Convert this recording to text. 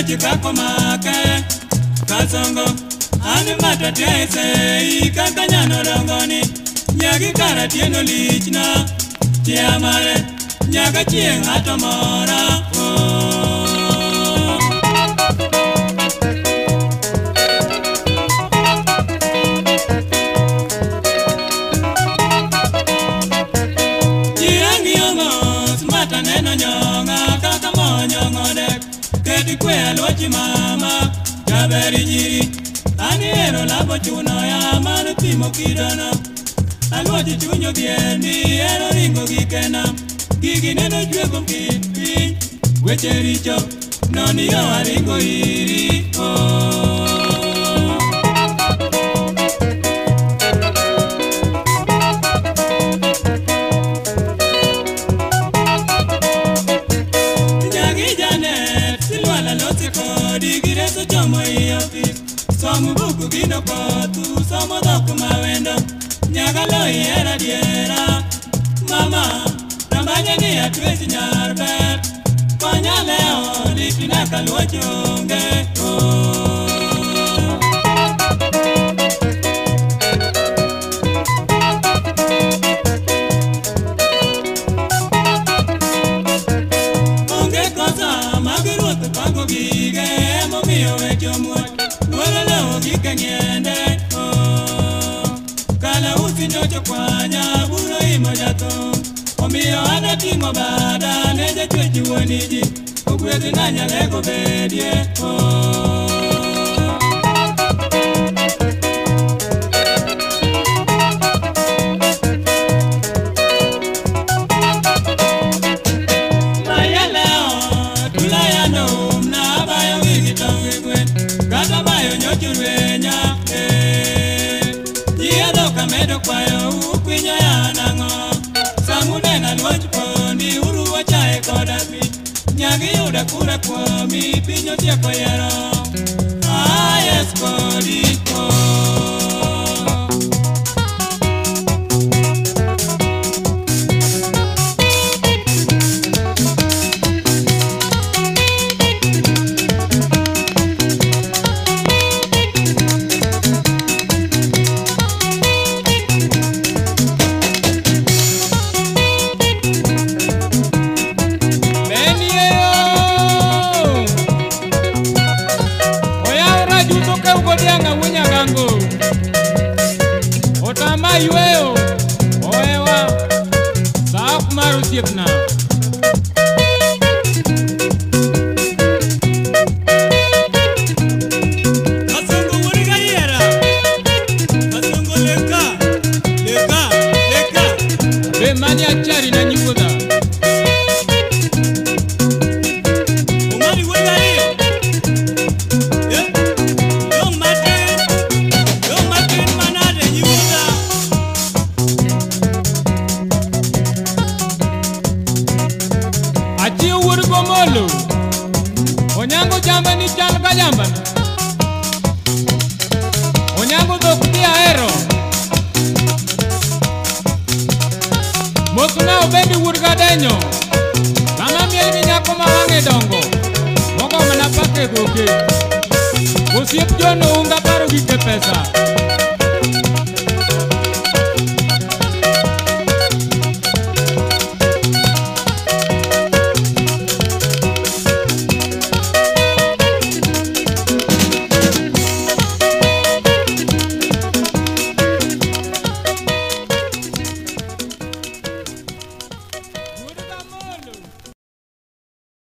aluochi kako make Kasongo an matatese kaka nyano dongoni Nyagi kara tieno lichna Chia mare nyaga chieng' ato mora Kwe mama jaberi nyiri aniero labo chuno ya mano timo kidono aluochi chunyo biendi ero ringo gikena gigi neno chweko piny weche richo noni yo aringo iri oh. Somo buku gino kotu, somo dhok mawendo Nyaga lo ihera diera Mama, rambanya ni atwech nyar ber Konya leo, litina kaluoch onge oh. Onge kosa, mag ruoth pango gige Emomiyo weche omuoch Gikeng'ende oh Kala usi nyocho kwanya buro imo jathum Omiyo an ating'o bada ne jachwech wuoniji Ogwedhi na nyalego bedie oh. Mayaleo tulayano umna abayo wigi tong' gi gwen Kata bayo nyocho rwenya Nyiedho kamedo kwayo ukwinyo ya nang'o Samune aluoch pondi uruwo chae koda pi Nyagi yuda kura kuomi piny otieko yiero Ah yes kodi oh. Onyango jamba ni chal ka jambana Onyango dhok dhi ahero Mosna obendi wuod gadenyo Mama miel gi nyako ma wang'e dongo Mogo mana pake dhoke Osiep John ounga paro gike pesa.